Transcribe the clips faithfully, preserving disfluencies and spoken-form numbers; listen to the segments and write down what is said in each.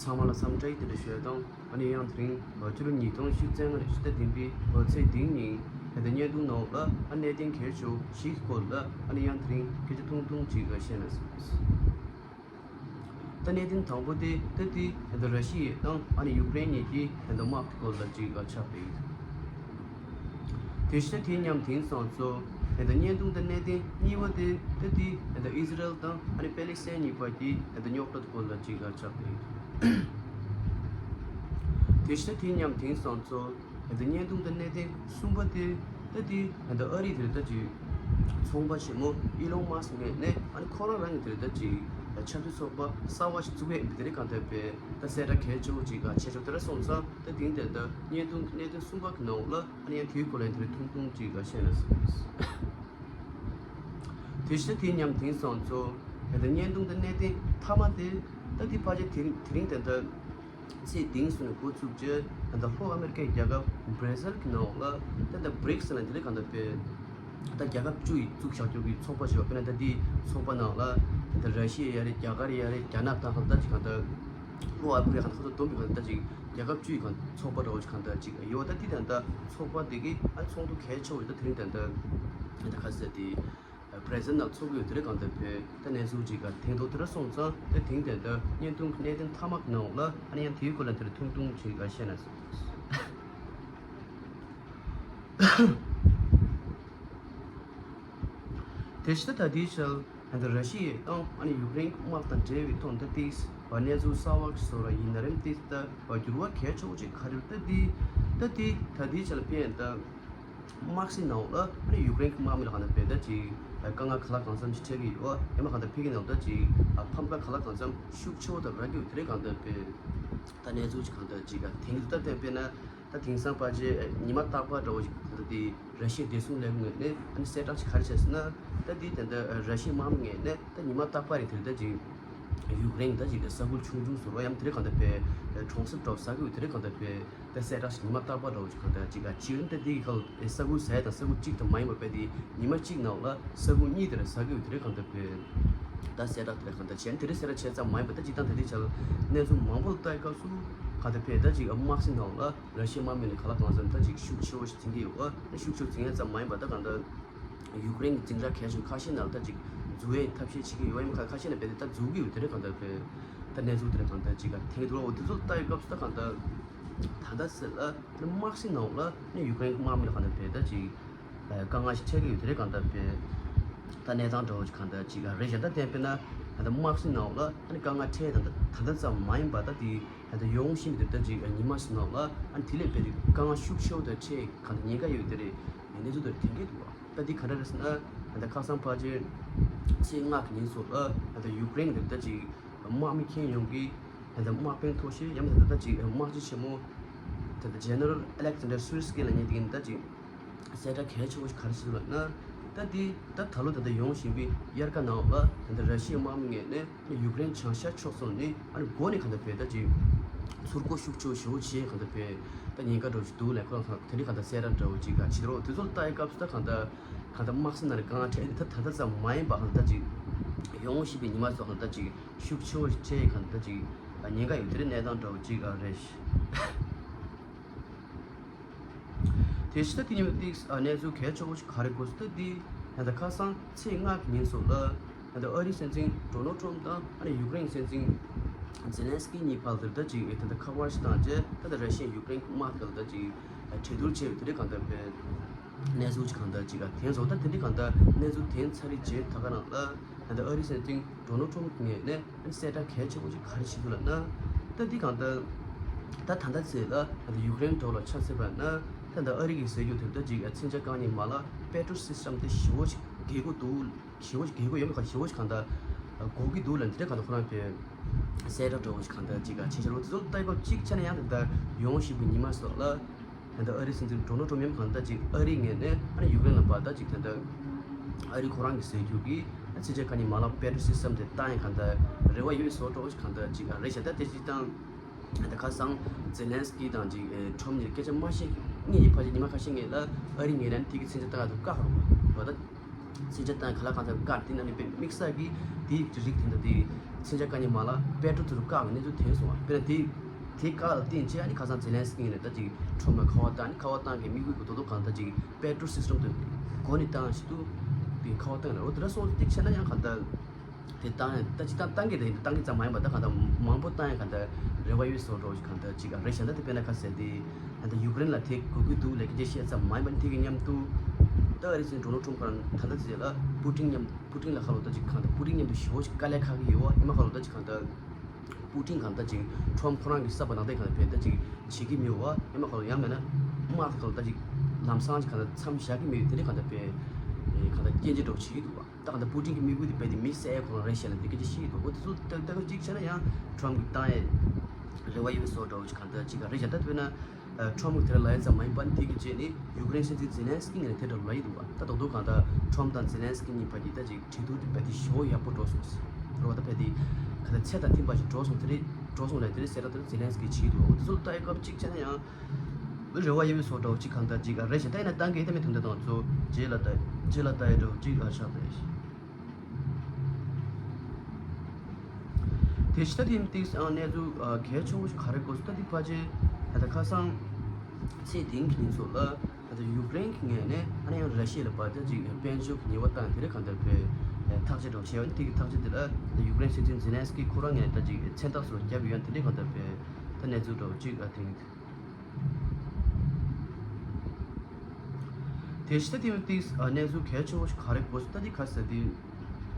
ཚང་མ་ལ་འཚམས་འདྲི་དེ་འདྲ་ཞུ་ཡ་དང་། ཨ་ནི་ཡང་དེ་རིང་ཕྱི་ལོ་ཉིས་སྟོང་བཅུ་གཅིག་ལྔ་རེ་ཕྱི་ཟླ་བདུན་པའི་ལོ་ཚེས་བདུན་ཉིན་ད་ལྟ་བརྙན་ཐུང་ནང་ལ་ཨ་གནད་དོན་གལ་ཆེ་བ་བཞིའི་སྐོར་ལ་ཨ་ནི་ཡང་དེ་རིང་སྐད་ཆ་ཐུང་ཐུང་ཅིག་བཤད་ན་བསམ། ད་གནད་དོན་དང་པོ་དེ་ད་ལྟའི་ད་ལྟ་ར་ཤི་ཡ་དང་ཨ་ནི་ཡུཀ་རེན་གཉིས་ཀྱི་ད་ལྟ་དམག་གི་སྐོར་ལ་ཅིག་ཆགས་པ་ཡིན། དེ་བཞིན་དེ་མཉམ་དེང་སང་ཚོ་ད་ལྟ་བརྙན་ཐུང་དང་གནད་དོན་གཉིས་པ་དེ་ད་ལྟའི་ད་ལྟ་ཨི་ཟི་རལ་དང་ཨ་ནི་པེ་ལི་སི་ཐན་གཉིས་བར་གྱི་ད་ལྟ་རྙོག་དྲ་སྐོར་ལ་ཅིག་ཆགས་པ་ཡིན། དེ་བཞིན་དེ་མཉམ་དེང་སང་ཚོ་ད་ལྟ་བརྙན་ཐུང་དང་གནད་དོན་གསུམ་པ་དེ་ད་ལྟའི་ད་ལྟ་ཨ་རིའི་དེ་ལྟ་ཅིག་ཚོང་པ་ཆེན་མོ་ཨི་ལོན་མཱ་སི་ངོས་ནས་ཨ་ནི་ཁོ་རང་རང་གི་དེ་ལྟ་ཅིག་ཆབ་སྲིད་ཚོགས་པ་གསར་བ་ཞིག་བཙུགས་ཡས་དེ་རིང་གང་ལྟར་པའི་ད་གསལ་བསྒྲགས་གལ་ཆེ་བོ་ཅིག་བྱས་ཆོག་དེ་ར་སོང་ཙང་ད་དེང་དེ་ལྟ་བརྙན་ཐུང་གནད་དོན་གསུམ་པ་གི་ནང་ལ་ཨ་ནི་ཡང་དེའི་སྐོར་ལ་དེ་རིང་ཐུང་ཐུང་ཅིག་བཤད་ན་བསམ། དེ་བཞིན་དེ་མཉམ་དེང་སང་ཚོ་ད་ལྟ་བརྙན་ཐུང་དང་གནད་དོན་མཐའ་མ་དེ་ད་ལྟའི་ཕལ་ཆེར་དེ་དེ་རིང་དེ་ལྟ་ཚེས་བདུན་སོང་ནས་འགོ་བཙུགས་རྗེས་ད་ལྟ་ལྷོ་ཨ་མེ་རི་ཀའི་རྒྱལ་ཁབ་བྷར་ཛིལ་གྱི་ནང་ལ་ད་ལྟ་བྷི་རིག་སི་ལ་དེ་རིང་གང་ལྟར་པའི་ད་རྒྱལ་ཁབ་བཅུ་ཡིས་བཙུགས་བཞག་རྒྱུ་གི་ཚོགས་པ་ཞིག་ཡོད། དཔེར་ན་ད་ལྟའི་ཚོགས་པ་ནང་ལ་ད་ལྟ་ར་ཤི་ཡ་ཡ་རེད། རྒྱ་གར་ཡ་རེད། རྒྱ་ནག་དང་ཧང་ད་ཅིག་གང་ལྟར་ལྷོ་ཨ་ཕི་རི་ཀ་གང་ལྟར་ཁོ་ཚོ་བསྡོམས་པའི་གང་ལྟར་ཅིག་རྒྱལ་ཁབ་བཅུ་ཡི་གང་ཚོགས་པ་འདྲ་བོ་ཅིག་གང་ལྟར་ཅིག་ཡོད། ད་དེ་ད་ལྟ་ཚོགས་པ་དེ་གི་ཨ་ཚོགས་འདུ་གལ་ཆེ་བོ་ཡོད། ད་དེ་རིང་ད་ལྟ་ད་ལྟ་ག་ཟེར་དེ་བྷར་ཛིལ་ནང་ཚོགས་ཀྱི་ཡོད། དེ་རིང་གང་ལྟར་བོད་ད་གནས་ཚུལ་ཅིག་ག་དེང་ཐོག་དེ་ར་སོང་ཙང་ད་དེང་དེ་ལྟ་བརྙན་ཐུང་གནད་དོན་མཐའ་མ་གི་ནང་ལ་ཨ་ནི་ཡང་དེའི་སྐོར་ལ་དེ་རིང་ཐུང་ཐུང་ཅིག་ག་བཤད་ན་བསམ། དེ་བཞིན་ད་ལྟའི་ཆར་ད་ལྟ་ར་ཤི་ཡ་དང་ཨ་ནི་ཡུཀ་རེན་དམག་དང་འབྲེལ་བའི་ཐོག་ད་ལྟའི་གནས་ཚུལ་གསར་བ་ཞིག་བཟོ་ར་ཡིན་ན་རེད། དེ་ལྟ་བ་འགྱུར་བ་གལ་ཆེ་བོ་ཅིག་ག་རེ་ད་ལྟའི་ད་ལྟའི་ད་ལྟའི་ཆར་ལ་དཔེར་ན་ད་དམག་སའི་ནང་ལ་ཨ་ནི་ཡུཀ་རེན་གྱི་དམག་མི་ལ་གང་ལྟར་བེད་ད་ཅིག་དཀའ་ངལ་ག་ལ་གང་འཚམ་ཞིག་འཕྲད་ཀྱི་ཡོད། ཡང་མ་གང་ལྟར་ཕ་གི་ནང་ད་ཅིག་ཕམ་ཁ་ག་ལ་གང་འཚམ་ཤུགས་ཆེ་བོ་དང་རག་གི་ཡོད། དེ་རིང་གང་ལྟར་བེད་ད་གནས་ཚུལ་ཅིག་གང་ལྟར་ཅིག་དེང་དུས་ད་ལྟ་དཔེར་ན། ད་དེང་སང་ཕལ་ཆེར་ཉི་མ་རྟག་པར་འདྲ་བོ་ཞིག་ད་ལྟ་དེ་ར་ཤི་ཡའི་བདེ་སྲུང་ལས་ཁུངས་ནས་ཨ་ནི་གསལ་བསྒྲགས་ཤིག་ག་རེ་བྱས་ཟེར་ན། ད་དེ་ད་ལྟ་ར་ཤི་ཡའི་དམག་མི་ངོས་ནས་ད་ཉི་མ་རྟག་པར་རེད། དེ་ལྟ་ཅིག་ཡུཀ་རེན་ད་ཅིག་ས་ཁུལ་ཆུང་ཆུང་བཟོ་རོགས་ཡང་དེ་རིང་གང་ལྟར་བེད་གྲོང་གསེབ་འདྲ་བོ་ཟ་གི་ཡོད། དེ་རིང་གང་ལྟར་བེད་ད་གསལ་བསྒྲགས་ཤིག་ཉི་མ་རྟག་པར་འདྲ་བོ་ཞིག་གང་ལྟར་ཅིག་ག་ཅིག་ཡོད། ད་དེ་གི་ཁ་ལ་ས་ཁུལ་ཟ་ཡ་དང་ས་ཁུལ་གཅིག་ད་མ་ཡིན་པ་བེད་དེ་ཉི་མ་གཅིག་ནང་ལ་ས་ཁུལ་གཉིས་དེ་ར་ཟ་གི་ཡོད། དེ་རིང་གང་ལྟར་བེད་ད་གསལ་བསྒྲགས་དེ་རིང་གང་ལྟར་བྱས་ན་དེ་རིང་གསལ་བསྒྲགས་བྱས་ཙམ་མ་ཡིན་པ་ད་ཅིག་དང་ད་ལྟའི་ཆར་གནས་ཚུལ་མང་པོ་ལ་ལྟ་ཡི་སྐབས་སུ་གང་ལྟར་བེད་ད་ཅིག་དམག་སའི་ནང་ལ་ར་ཤི་ཡའི་དམག་མི་ནས་ག་ལ་གང་འཚམ་ད་ཅིག་ཤུགས་ཆེ་བོ་ཞིག་འཛིན་གྱི་ཡོད། ད་ཤུགས་ཆེ་བོ་འཛིན་ཡ་ཙམ་མ་ཡིན་པ་ད་གང་ལྟར་ཡུཀ་རེན་གྱི་འཛིང་རགས་གལ་ཆེན་ཁ་ཤས་ནང་ད་ཅིག་འཛུལ་ཡའི་ཐབས་ཤེས་བྱེད་ཀྱི་ཡོད། ཡིན་ཁ་ཁ་ཤས་ནས་བེད་དེ་ད་འཛུལ་གྱི་ཡོད། དེ་རིང་གང་ལྟར་བེད་ད་གནས་ཚུལ་དེ་རིང་གང་ལྟར་ཅིག་ག་དེང་གི་འདུག་འོ་དེ་ཚོ་ལ་ལྟ་ཡི་སྐབས་སུ་ད་གང་ལྟར་ད་ལྟ་ཟེར་ལ་དམག་སའི་ནང་ལ་ནི་ཡུཀ་རེན་གྱི་དམག་མི་ལ་གང་ལྟར་བེད་ད་ཅིག་དཀའ་ངལ་ཞིག་འཕྲད་ཀྱི་ཡོད། དེ་རིང་གང་ལྟར་བེད་ད་གནས་སྟངས་འདྲ་བོ་ཅིག་གང་ལྟར་ཅིག་རེད་ཤག་ད་བསྟན་པས་ན་ད་ལྟ་དམག་སའི་ནང་ལ་ཨ་ནི་དཀའ་ངལ་འཕྲད་ད་ད་ལྟ་ཙམ་མ་ཡིན་པ་ད་དེ་ད་ལྟ་ཡོང་བཞིན་པའི་དེ་ལྟ་ཅིག་ཉི་མ་ཞིག་ནང་ལ་ཨ་ནི་དེ་ལས་བེད་དེ་དཀའ་ངལ་ཤུགས་ཆེ་བོ་དེ་འཕྲད་གང་ལྟར་ཉེན་ཁ་ཡོད་དེ་རེད། གནས་ཚུལ་དེ་རེད་དེང་གི་འདུག་ད་དེ་ག་འདྲ་རེད་ཟེར་ན་ད་ལྟ་ཁ་སང་ཕལ་ཆེར་ཚེས་ལྔ་གི་ཉིན་སོགས་ལ་ད་ལྟ་ཡུཀ་རེན་གི་དེ་ལྟ་ཅིག་དམག་མི་ཁྱོན་ཡོངས་ཀྱི་ད་ལྟ་དམག་དཔོན་མཐོ་ཤོས་ཡང་མིན་ད་ལྟ་ཅིག་དམག་སྤྱི་ཆེན་མོ་ད་ལྟ་General Alexander Syrskyi ལབ་མཁན་དེ་གིས་ད་ཅིག་གསལ་བསྒྲགས་གལ་ཆེ་བོ་ཞིག་ག་རེ་བྱས་འདུག་ལབ་ན། ད་འདི་ད་ད་ལོ་ད་ལྟ་ཡོང་བཞིན་པའི་དབྱར་ཁ་ནང་ལ་ད་ལྟ་ར་ཤི་ཡའི་དམག་མི་ངོས་ནས་ཡུཀ་རེན་བྱང་ཤར་ཕྱོགས་སོགས་ནས་ཨ་ནི་མགོ་ནས་གང་ལྟར་བེད་ད་ཅིག་ཚུར་རྒོལ་ཤུགས་ཆེ་བོ་ཞེ་པོ་བྱས་གང་ལྟར་བེད་ད་ཉེན་ཁ་འདྲ་བོ་ཞིག་འདུག་ལབ་ཁོ་རང་དེ་འདྲའི་གང་ལྟར་གསལ་བསྒྲགས་འདྲ་བོ་ཅིག་ག་བྱེད་རོགས། དེ་ཚོ་ལ་ལྟ་ཡི་སྐབས་སུ་ད་གང་ལྟར་གང་ལྟར་དམག་སའི་ནང་ལ་དཀའ་ངལ་འཕྲད་ད་ད་ལྟ་ཙམ་མ་ཡིན་པ་གང་ལྟར་ཅིག་ཡོང་བཞིན་པའི་ཉི་མ་སོགས་གང་ལྟར་ཅིག་ཤུགས་ཆེ་བོ་ཞིག་འཕྲད་གང་ལྟར་ཅིག་ཉེན་ཁ་ཡོད། དེ་འདྲའི་གནས་སྟངས་འདྲ་བོ་ཅིག་རེད། དེ་ཕྱི་ད་དེ་ཉིན་མོ་ཏིག་གནས་ཚུལ་གལ་ཆེ་བོ་ཞིག་ག་རེ་གོ་སོང་ད་དེ་ད་ལྟ་ཁ་སང་ཚེས་ལྔ་གི་ཉིན་སོགས་ལ་ད་ལྟ་ཨ་རིའི་སྲིད་འཛིན་ཌོ་ནལ་ཊམ་དང་ཨ་ནི་ཡུཀ་རེན་སྲིད་འཛིན་ཛེ་ལན་སི་ཀི་གཉིས་བར་དུ་ད་ཅིག་ད་ལྟ་ཁ་པར་ཞིག་བཏང་རྗེས་ད་ལྟ་ར་ཤི་ཡ་ཡུཀ་རེན་དམག་གི་ད་ཅིག་གྲོས་བསྡུར་བྱས་པའི་དེ་འདྲའི་གང་ལྟར་བའི་གནས་ཚུལ་ཅིག་གང་ལྟར་ཅིག་དེ་ཚོ་ད་དེ་འདྲའི་གང་ལྟར་གནས་ཚུལ་དེ་ཚར་རེ་རྗེས་ད་ག་རང་ལ་ད་ལྟ་ཨ་རིའི་སྲིད་འཛིན་ཌོ་ནལ་ཊམ་ངོས་ནས་གསལ་བསྒྲགས་གལ་ཆེན་པོ་ཅིག་ག་རེ་བྱེད་འདུག་ལབ་ན། ད་འདི་གང་ལྟར་ད་ད་ལྟ་ཚེ་ལ་ད་ལྟ་ཡུཀ་རེན་འགྲོ་ལ་ཆ་ཟེར་བ་ན་ད་ལྟ་ཨ་རི་གི་ཟེར་རྒྱུ་དེ་ད་ཅིག་ཚན་ཆ་གང་ཉིད་མ་ལ་པེ་ཊྲོ་སི་སི་ཊམ་དེ་ཞེ་པོ་ཅིག་རྒྱས་པོ་འདུག་ཞེ་པོ་ཅིག་རྒྱས་པོ་ཡོད་མེད་ག་ཞེ་པོ་ཅིག་གང་ལྟར་དགོས་ཀྱི་འདུག་ལབ་འདི་གང་ལྟར་ཁོ་རང་པའི་གསལ་བསྒྲགས་འདྲ་བོ་ཅིག་གང་ལྟར་ཅིག་ག་བྱེད་བྱེད་རོགས་དེ་ཚོ་ལ་ལྟ་སྐབས་གཅིག་ཆ་ནས་ཡང་ད་ལྟ་ཡོང་བཞིན་པའི་ཉི་མ་སོགས་ལ། ད་ལྟ་ཨ་རིའི་སྲིད་འཛིན་ཌོ་ནལ་ཊམ་ཡང་གང་ལྟར་ཅིག་ཨ་རིའི་ངོས་ནས་ཨ་ནི་ཡུཀ་རེན་ལ་བར་ཐག་ཅིག་ད་ལྟ་ཨ་རི་ཁོ་རང་གི་ཟེར་རྒྱུ་གི་ཨ་ཚན་ཆ་ག་ནས་མ་ལབ་པེ་ཊྲོ་སི་སི་ཊམ་དེ་བཏང་ཡང་གང་ལྟར་རེ་བ་ཡོད་བཟོ་འདྲ་བོ་ཅིག་གང་ལྟར་ཅིག་ཨ་རེད་བྱ། ད་དེ་ཅིག་དང་ད་ཁ་སང་ཛེ་ལན་སི་ཀི་དང་ཅིག་ཨེ་ཊམ་གཉིས་སྐད་ཆ་མ་བཤད་ངེས་ཡིན། ཕལ་ཆེར་ཉི་མ་ཁ་ཤས་ངེས་ལ་ཨ་རི་ངོས་ནས་དེ་གི་ཚན་ཆ་བཏང་ཡ་དུ་བཀག་རོགས་བ་ད། ཚན་ཆ་བཏང་ཁ་ལག་གང་ཚར་བཀག་དེ་ན་ནི་དཔེ་དམིགས་བསལ་གྱི་དེའི་རིགས་དེ་འདྲ་དེ་ མཚོན་ཆ་བཀག་ཉེས་མ་ལག་པེ་ཏྲོ་དེ་ཚོ་བཀག་པའི་གནས་ཚུལ་ཐོན་སོང་བ། དཔེར་ན་དེ་དེ་བཀག་ལ་བརྟེན་བྱས་ཨ་ནི་ཁ་སང་ཛེ་ལན་སི་ཀི་ནས་ད་ཅིག་ཁྲོམ་ལ་ཁ་པར་བཏང་ནི་ཁ་པར་བཏང་མཁན་དམིགས་ཡུལ་གྱི་རྡོག་རྡོག་གང་ད་ཅིག་པེ་ཏྲོ་སིས་ཊམ་དེ་སྒོ་ནས་བཏང་ཞིག་ཏུ་དེ་ཁ་པར་བཏང་ནས་འོ་དེ་འདྲ་སོང་ཅིག་བྱས་ན་ཡང་གང་ད། དེ་བཏང་ཡང་ད་ཅི་ད་བཏང་གི་དེ་བཏང་གི་ཙམ་མ་ཡིན་པ་ད་གང་ལྟར་མང་པོ་བཏང་ཡང་གང་ལྟར་རེ་བ་ཡོད་བཟོ་འདྲ་བོ་ཞིག་གང་ལྟར་ཅིག་རེད་ཤག་ད་དེ་དཔེར་ན་ཁ་གསལ་དེ་ད་ལྟ་ཡུཀ་རེན་ལ་དེ་དགོས་ཀྱི་འདུག་ལབ་ཀྱི་བཤད་ཙམ་མ་ཡིན་པ་ནི་དེ་གི་མཉམ་དུ་ད་ཨ་རི་སྲིད་འཛིན་ཌོ་ནལ་ཊམ་ཁོ་རང་ད་ལྟ་ཟེར་ལ་པུ་ཏིན་མཉམ་པུ་ཏིན་ལ་ཁ་ལོ་ད་ཅིག་གང་ལྟར་པུ་ཏིན་མཉམ་དུ་ཞེ་པོ་ཞིག་དཀའ་ལས་ཁག་གི་ཡོད་བ་ཡིན་མ་ཁ་ལོ་ད་ཅིག་གང་ལྟར་པུ་ཏིན་གང་ལྟར་ཅིག་ཊམ་ཁོ་རང་གི་གསར་པ་ནང་བསྟན་གང་ལྟར་བས་ད་ཅིག་བྱེད་ཀྱི་མི་ཡོད་བ་ཡིན་མ་ཁ་ལོ་ཡང་མེད་ན་དམག་ཁ་ལོ་ད་ཅིག་ལམ་སང་ཅིག་གང་ལྟར་མཚམས་བཞག་གི་མི་ཡོད་དེ་འདྲ་གང་ལྟར་བས་གང་ལྟར་སྐྱོན་བརྗོད་འདྲ་བོ་བྱེད་ཀྱི་འདུག་བ། ད་གང་ལྟར་པུ་ཏིན་གྱི་དམིགས་ཡུལ་དེ་རྦད་དེ་མི་བསད་ཁོ་རང་རེད་ཤག་ལབ་དེ་སྐད་ཆ་བཤད་ཀྱི་འདུག་འོ་དེ་ཚོ་ལྟ་ལྟ་གི་གཅིག་བྱས་ན་ཡང་ཊམ་གྱིས་བཏང་ཡས་རེ་བ་ཡོད་བཟོ་འདྲ་བོ་ཞིག་གང་ལྟར་ཅིག་རེད་ཤག་ད་དཔེར་ན་ཊམ་གྱིས་དེ་འདྲ་ལབ་ཡས་ཙམ་མ་ཡིན་པ་ནི་དེ་གི་རྗེས་ནས་ཡུཀ་རེན་སྲིད་འཛིན་ཛེ་ལན་སི་ཀི་ངོས་ནས་དེ་འདྲ་ལབ་ཡི་འདུག་བ། ད་རྡོག་རྡོག་གང་ལྟར་ཊམ་དང་ཛེ་ལན་སི་ཀི་གཉིས་བར་གྱི་ད་ཅིག་འབྲེལ་གཏུག་དེ་རྦད་དེ་ཞེ་པོ་ཡག་པོ་འགྲོ་སོང་ཟེར་རེད་བ། ད་རྦད་དེ་གང་ལྟར་ཚད་དང་མཐུན་པ་ཞིག་འགྲོ་སོང་དེ་རེད་འགྲོ་སོང་ལབ་དེ་རེད་ཟེར་ར་དེ་རེད་ཛེ་ལན་སི་ཀིས་བྱེད་ཀྱི་འདུག་འོ་དེ་ཚོ་ལ་ལྟ་ཡས་སྐབས་གཅིག་བྱས་ན་ཡང་། རེ་བ་ཡོད་པའི་བཟོ་འདྲ་བོ་གཅིག་གང་ལྟར་གཅིག་ག་རེ་བྱས་ད་ཡིན་ན་བཏང་གི་ཡིན་ད་མི་དུང་ད་དང་ཚོ་རྗེས་ལ་ད་རྗེས་ལ་ལྟ་ཡི་འདྲ་བོ་གཅིག་ག་ཆགས་ཏེ། དེ་ཕྱི་ད་དེ་ཏིག་ཨ་གནས་ཚུལ་ཨ་གལ་ཆེ་བོ་ཞིག་ག་རེ་དགོས་སུ་ད་དེ་ཕལ་ཆེར་ད་ལྟ་ཁ་སང་ཚེས་བདུན་གྱི་ཉིན་ཚོ་ལ་ད་ལྟ་ཡུཀ་རེན་གྱི་ངོས་ནས་ཨ་ནི་ཡང་ར་ཤི་ཡ་ལ་བར་ད་ཅིག་དཔལ་འབྱོར་གྱི་ཉེས་པ་བཏང་དེ་རེད་གང་ལྟར་བས་ཐག་གཅོད་འདྲ་བོ་བྱས་པ་ནི་དེ་གི་ཐག་གཅོད་དེ་ལ་ད་ཡུཀ་རེན་སྲིད་འཛིན་ཛེ་ལན་སི་ཀི་ཁོ་རང་ངོས་ནས་ད་ཅིག་མཚན་རྟགས་སོགས་བརྒྱབ་ཡོད་ཡང་དེ་རེད་གང་ལྟར་བས་ད་གནས་ཚུལ་འདྲ་བོ་གཅིག་ཨ་དེ། དེ་ཕྱི་ད་དེ་མིན་ཏིག་གནས་ཚུལ་གལ་ཆེ་བོ་ཞིག་ག་རེ་དགོས་སུ་ད་དེ་ག་ས་དེ་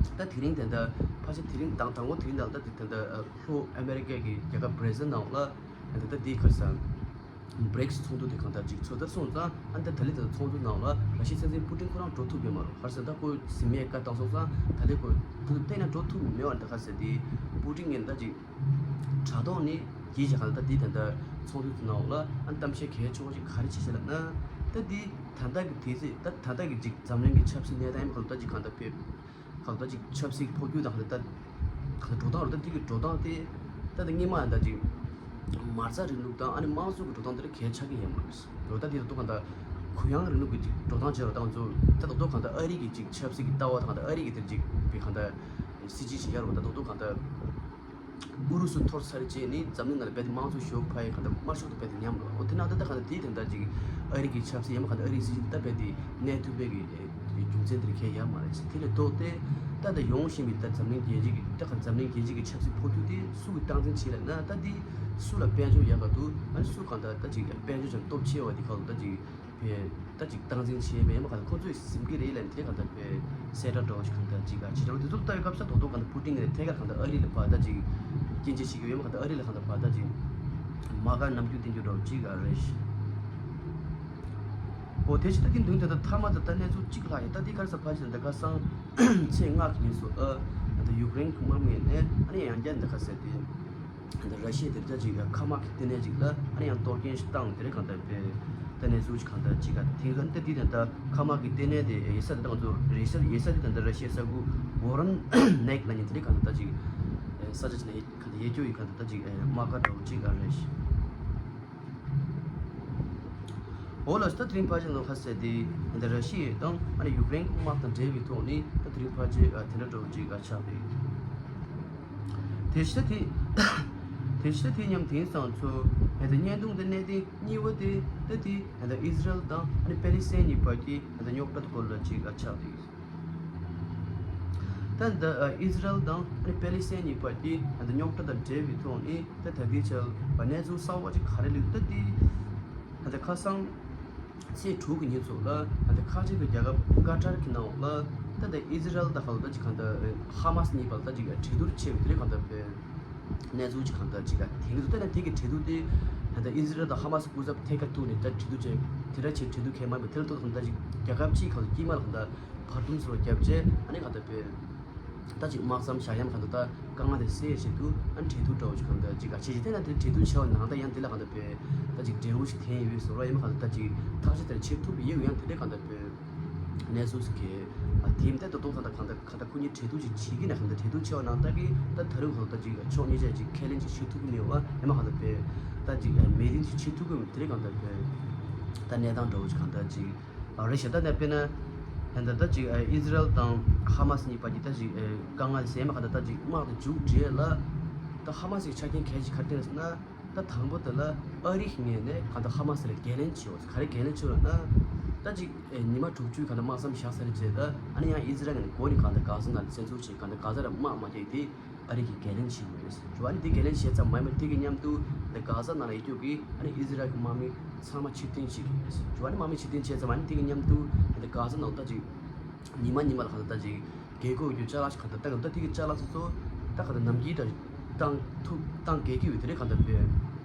ད་དེ་རིང་དེ་འདྲ་ཕལ་ཆེར་དེ་རིང་དང་དང་པོ་དེ་རིང་དང་ད་དེ་དེ་འདྲ་ལྷོ་ཨ་མེ་རི་ཀ་གི་རྒྱལ་ཁབ་བྷི་ར་ཟིལ་ནང་ལ་དེ་འདྲ་དེ་ག་ས་བྷི་རིགས་ཚོགས་འདུ་དེ་གང་ལྟར་ཅིག་ཚོགས་ཚར་སོང་ཙང་ཨ་ད་ད་ལི་དེ་ཚོགས་འདུ་ནང་ལ་ར་ཤི་ཡའི་སྲིད་འཛིན་པུ་ཏིན་ཁོ་རང་འགྲོ་ཐུབ་ཡོད་མ་རེད། ག་རེ་ཟེར་ན་ད་ཁོ་གཟིམ་མེད་བཀའ་བཏང་སོང་ཙང་ད་ལི་ཁོ་ད་ལྟ་ན་འགྲོ་ཐུབ་མེད་པ་འདྲ་ག་ས་དེ་པུ་ཏིན་ངོས་ནས་ད་ཅིག་དྲ་ཐོག་ནས་རྒྱལ་སྤྱི་གང་ལྟར་འདི་ད་ལྟ་ཚོགས་འདུ་ནང་ལ་ཨ་གཏམ་བཤད་གལ་ཆེ་བ་ཞིག་ག་རེ་བྱེད་ཤེས་ལབ་ན། ད་འདི་ད་ལྟ་གི་དུས་ཚོད་ད་ད་ལྟ་གི་ཅིག་འཛམ་གླིང་གི་ཆབ་སྲིད་གནས་སྟངས་ཡིན་པ་གང་ལྟར་ཅིག་གང་ལྟར་དཔེ་གང་ལྟར་ཅིག་ཆབ་སྲིད་འཕོ་འགྱུར་དང་གང་ལྟར་ད་གང་ལྟར་འགྲོ་སྟངས་རེད། ད་འདི་གི་འགྲོ་སྟངས་དེ་ད་ལྟ་སྔོན་མ་ཡང་ད་ཅིག་མ་རྩ་རིང་ལུགས་དང་ཨ་ནི་དམངས་གཙོ་གི་འགྲོ་སྟངས་དེ་ལ་གལ་ཆགས་ཀྱི་ཡོད་མ་རེད། འགྲོ་ད་འདི་ད་ལྟ་གང་ལྟར་གུ་ཡངས་རིང་ལུགས་ཀྱི་ཅིག་འགྲོ་སྟངས་བྱས་པ་དང་ཚོ་ད་ད་ལྟ་གང་ལྟར་ཨ་རི་གི་ཅིག་ཆབ་སྲིད་ཀྱི་ལྟ་བ་དང་ད་ཨ་རི་གི་དེར་ཅིག་དཔེ་གང་ལྟར་སྲིད་ཇུས་ཅིག་ཡོད་རེད་པ། ད་ད་ལྟ་གང་ལྟར། ཨུ་རུ་སུ་འཐོར་ཚར་རྗེས་ནི་འཛམ་གླིང་ནང་ལ་རྦད་དེ་དམངས་གཙོ་ཞེ་པོ་འཕར་ཡས་གང་ལྟར་དམར་ཤོག་དང་རྦད་དེ་ཉམས་འགྲོ། འོ་དེ་ན་ད་ལྟ་གང་ལྟར་དེའི་དོན་དག་ཅིག་ཨ་རི་གི་ཆབ་སྲིད་ཡང་མ་གང་ལྟར་ཨ་རིའི་སྲིད་ཇུས་ད་རྦད་དེ་གནས་ཐུབ་པའི་གི་རྒྱུ་མཚན་དེ་རིགས་གང་ཡང་ཡོད་མ་རེད། དེ་ལས་ལྡོག་སྟེ་ད་ལྟ་ཡོང་བཞིན་པའི་ད་འཛམ་གླིང་རྒྱལ་སྤྱི་གི་ད་ག་འཛམ་གླིང་རྒྱལ་སྤྱི་གི་ཆབ་སྲིད་འཕོ་འགྱུར་དེ་སུ་གིས་སྟངས་འཛིན་བྱེད་ལབ་ན། ད་འདི་སུ་ལ་དཔལ་འབྱོར་ཡག་ག་འདུག་ཨ་ནི་སུ་གང་ལྟར་ད་ཅིག་དཔལ་འབྱོར་ཅན་སྟོབས་ཆེ་བ་དེ་ག་ལ་ད་ཅིག་ཕེ་ད་ཅིག་སྟངས་འཛིན་བྱས་པས་མ་གང་ལྟར་ཁོ་ཚོས་ཟིན་གྱི་རེད་ལབ་དེ་གང་ལྟར་ཕེ་གསལ་བསྒྲགས་འདྲ་བོ་ཞིག་གང་ལྟར་ཅིག་ག་བྱེད་འདྲ་བོ་དེ་ཚོ་ལྟ་བའི་སྐབས་སུ་རྡོག་རྡོག་གང་ལྟར་པུ་ཏིན་གྱིས་ཐད་ཀར་གང་ལྟར་ཨ་རི་ལ་བར་ད་ཅིག་སྐྱོན་བརྗོད་བྱེད་ཀྱི་ཡོད་མ་གང་ལྟར་ཨ་རི་ལ་གང་ལྟར་བར་ད་ཅིག་མ་དགའ་རྣམ་འགྱུར་བསྟན་རྒྱུ་འདྲ་བོ་ཅིག་ག་རེད། འོ་དེ་ཕྱི་ད་དེ་མདུན་དེ་ད་མཐའ་མ་ད་ད་གནས་ཚུལ་གཅིག་ལྷག་ཡོད། ད་དེ་ག་རེ་ཟེར་ཕལ་ཆེར་འདི་ག་སང་ཚེས་ལྔ་གི་ཉིན་སུ་ཨ་ད་ཡུཀ་རེན་གྱི་དམག་མི་ནས་ཨ་ནི་ཡང་བསྐྱར་འདི་ག་ཟེར་དེ། འདི་ར་ཤི་ཡའི་དེ་རྒྱ་ཅིག་ཁ་དམག་གི་ལྟེ་གནས་ཅིག་ལ་ཨ་ནི་ཡང་གཏོར་སྐྱོན་ཞིག་བཏང་དེ་རིང་གང་ལྟར་པའི་ལྟེ་གནས་ཚུགས་ཅིག་གང་ལྟར་ཅིག་ག་ཐེངས་ལ་ལྟེ་དེ་དང་ད་ཁ་དམག་གི་ལྟེ་གནས་དེ་ཡེ་ས་དེ་དང་ཚོ་རེ་ས་ཡེ་ས་དེ་དང་ད་ར་ཤི་ཡའི་ས་ཁུལ་བོ་རོན་ནེག་ལ་ཉིན་དེ་རིང་གང་ལྟར་ཅིག་ས་ཆ་ཅིག་ནས་གང་ལྟར་ཡེ་སྐྱོ་ཡི་གང་ལྟར་ད་ཅིག་དམག་སྒར་འདྲ་བོ་ཅིག་ག་རེ་ཞིག་འོ་ལ་ད་དེ་རིང་ཕལ་ཆེར་ནང་ཁ་གསལ་དེ་འདི་ར་ཤི་ཡ་དང་ཨ་ནི་ཡུཀ་རེན་དམག་དང་འབྲེལ་བའི་ཐོག་ནས་ད་དེ་རིང་ཕལ་ཆེར་དེ་འདྲ་འདྲ་བོ་ཅིག་ག་ཆགས་རེད། དེ་ཕྱི་དེ་དེ་ཕྱི་དེ་མཉམ་དེང་སང་ཚོ་ཧེ་ད་བརྙན་ཐུང་དེ་གནད་དོན་གཉིས་པ་དེ་ད་དེ་ཧེ་ད་ཨི་ཟི་རལ་དང་ཨ་ནི་པེ་ལི་སི་ཐན་གཉིས་བར་གྱི་ཧེ་ད་རྙོག་དྲ་སྐོར་ལ་ཅིག་ག་ཆགས་རེད། ད་འདི་ཨི་ཟི་རལ་དང་ཨ་ནི་པེ་ལི་སི་ཐན་གཉིས་བར་གྱི་ཨ་ནི་རྙོག་དྲ་དང་འབྲེལ་བའི་ཐོག་ནས་ད་ད་ལྟའི་ཆར་གནས་ཚུལ་གསར་བ་ཅིག་ག་རེ་སླེབས་ད་འདི་ཨ་ནི་ཁ་སང་ཚེས་དྲུག་གི་ཉིན་ཚོ་ལ་ཨ་ནི་ཁ་ཆེ་བའི་རྒྱལ་ཁབ་ཀ་ཏར་གྱི་ནང་ལ་ད་ད་ཨི་ཟི་རལ་དང་ག་ལ་ད་ཅིག་གང་ལྟར་ཧ་མ་སི་གཉིས་བར་ད་ཅིག་གྲོས་བསྡུར་བྱས་པའི་དེ་རིང་གང་ལྟར་པའི་གནས་ཚུལ་ཅིག་གང་ལྟར་ཅིག་ག་དེང་གི་ད་ད་དེ་གི་གྲོས་བསྡུར་དེ་ད་ད་ཨི་ཟི་རལ་དང་ཧ་མ་སི་སྐུ་ཚབ་ཐད་ཀར་ཐུག་ནས་ད་གྲོས་བསྡུར་བྱས་དེ་འདྲ་བྱས་གྲོས་བསྡུར་གལ་མ་མེད་དེ་ལ་ད་གང་ལྟར་ཅིག་རྒྱལ་ཁབ་གཅིག་གང་ལྟར་དཀྱིལ་མ་ལ་གང་ལྟར། བར་འདུམ་ཟེར་བ་བརྒྱབ་རྗེས་ཨ་ནི་གང་ལྟར་བོད་ད་ཅིག་དམག་མཚམས་བཞག་ཡ་མ་གང་ལྟར་ད་དཀའ་ངལ་དེ་སེལ་ཡ་ཆེད་དུ་ཨ་ནི་གྲོས་བསྡུར་འདྲ་བོ་ཞིག་གང་ལྟར་ཅིག་ག་བྱེད་ཅིག་དེ་ན་དེ་གྲོས་བསྡུར་བྱས་པ་ནང་ད་ཡང་དེ་ལ་གང་ལྟར་བོད་ད་ཅིག་འབྲས་བུ་ཞིག་ཐོན་ཡོད་པའི་བཟོ་འདྲ་ཡིན་མ་གང་ལྟར་ད་ཅིག་ཐག་གཅོད་དེར་བྱེད་ཐུབ་ཀྱི་ཡོད་ཡང་དེ་འདྲའི་གང་ལྟར་བོད་གནས་ཚུལ་ཟེར་གི་ཨ་དེ་མ་ད་ད་དུང་གང་ལྟར་གང་ལྟར་གང་ལྟར་ཁོ་གཉིས་གྲོས་བསྡུར་ཅིག་བྱེད་ཀྱི་ན་གང་ལྟར་གྲོས་བསྡུར་བྱས་པ་ནང་ད་གི་ད་ད་རུང་གང་ལྟར་ཅིག་ཕྱོགས་གཉིས་ཆ་ཅིག་ཁས་ལེན་ཅིག་བྱེད་ཐུབ་ཀྱི་མེད་པ་ཡིན་མ་གང་ལྟར་བོད་ད་ཅིག་མེ་མདུན་ཅིག་བྱེད་ཐུབ་ཀྱི་མེད་དེ་འདྲའི་གང་ལྟར་བོད་ད་གནས་སྟངས་འདྲ་བོ་ཅིག་གང་ལྟར་ཅིག་ཨ་རེད་ཤག་ད་ནས་དཔེར་ན། ད་ལྟ་ད་ཅིག་ཨི་ཟི་རལ་དང་ཧ་མ་སི་གཉིས་བར་གྱི་ད་ཅིག་དཀའ་ངལ་ཟེར་མ་ག་ད་ད་ཅིག་དམག་དེ་མཇུག་སྒྲིལ་ལ། ད་ཧ་མ་སི་གི་ཆ་རྐྱེན་གལ་ཆེ་ག་རེ་བསྟན་ཟེར་ན། ད་དང་པོ་དེ་ལ་ཨ་རི་གི་ངོས་ནས་ག་ད་ཧ་མ་སི་ལ་འགན་ལེན་བྱེད་འོ། ག་རེ་འགན་ལེན་བྱེད་འོ་ན། ད་ཅིག་ཉི་མ་དྲུག་ཅུའི་ག་ད་དམག་མཚམས་བཞག་ཚར་རྗེས་ད་ཨ་ནི་ཡང་ཨི་ཟི་རལ་ངོས་ནས་འགོ་ནས་ག་ད་གྷ་ཟ་ནང་བཙན་འཛུལ་བྱེད། ག་ད་གྷ་ཟ་ལ་དམག་མ་རྒྱག་དེ། ཨ་རི་གིས་འགན་ལེན་བྱེད་དགོས་རེད། ཞུ་བ་ནི་དེ་འགན་ལེན་བྱས་ཙམ་མ་ཡིན་པར་དེ་གི་མཉམ་དུ་ད་གྷ་ཟ་ནང་ལ་ཡོད་རྒྱུ་གི་ཨ་ནི་ཨི་ཟི་རལ་གི་དམག་མི་ཚང་མ་ཕྱིར་འཐེན་བྱེད་ཀྱི་རེད། ཞུ་བ་ནི་དམག་མི་ཕྱིར་འཐེན་བྱས་ཙམ་ཨ་ནི་དེ་གི་མཉམ་དུ་ད་གྷ་ཟ་ནང་ད་ཅིག་ཉི་མ་ཉི་མ་ལ་ག་ད་ད་ཅིག་རྒྱལ་སྒོ་ཡོད་རྒྱུ་ཅ་ལག་ཞིག་ག་ད་ད་ག་ད་དེ་གི་ཅ་ལག་ཚོ་ཚོ་ད་ག་ད་ནམ་རྒྱུན་ད་བཏང་ཐུབ་བཏང་གལ་གི་ཡོད་དེ་རེད། ག་ད་པའི་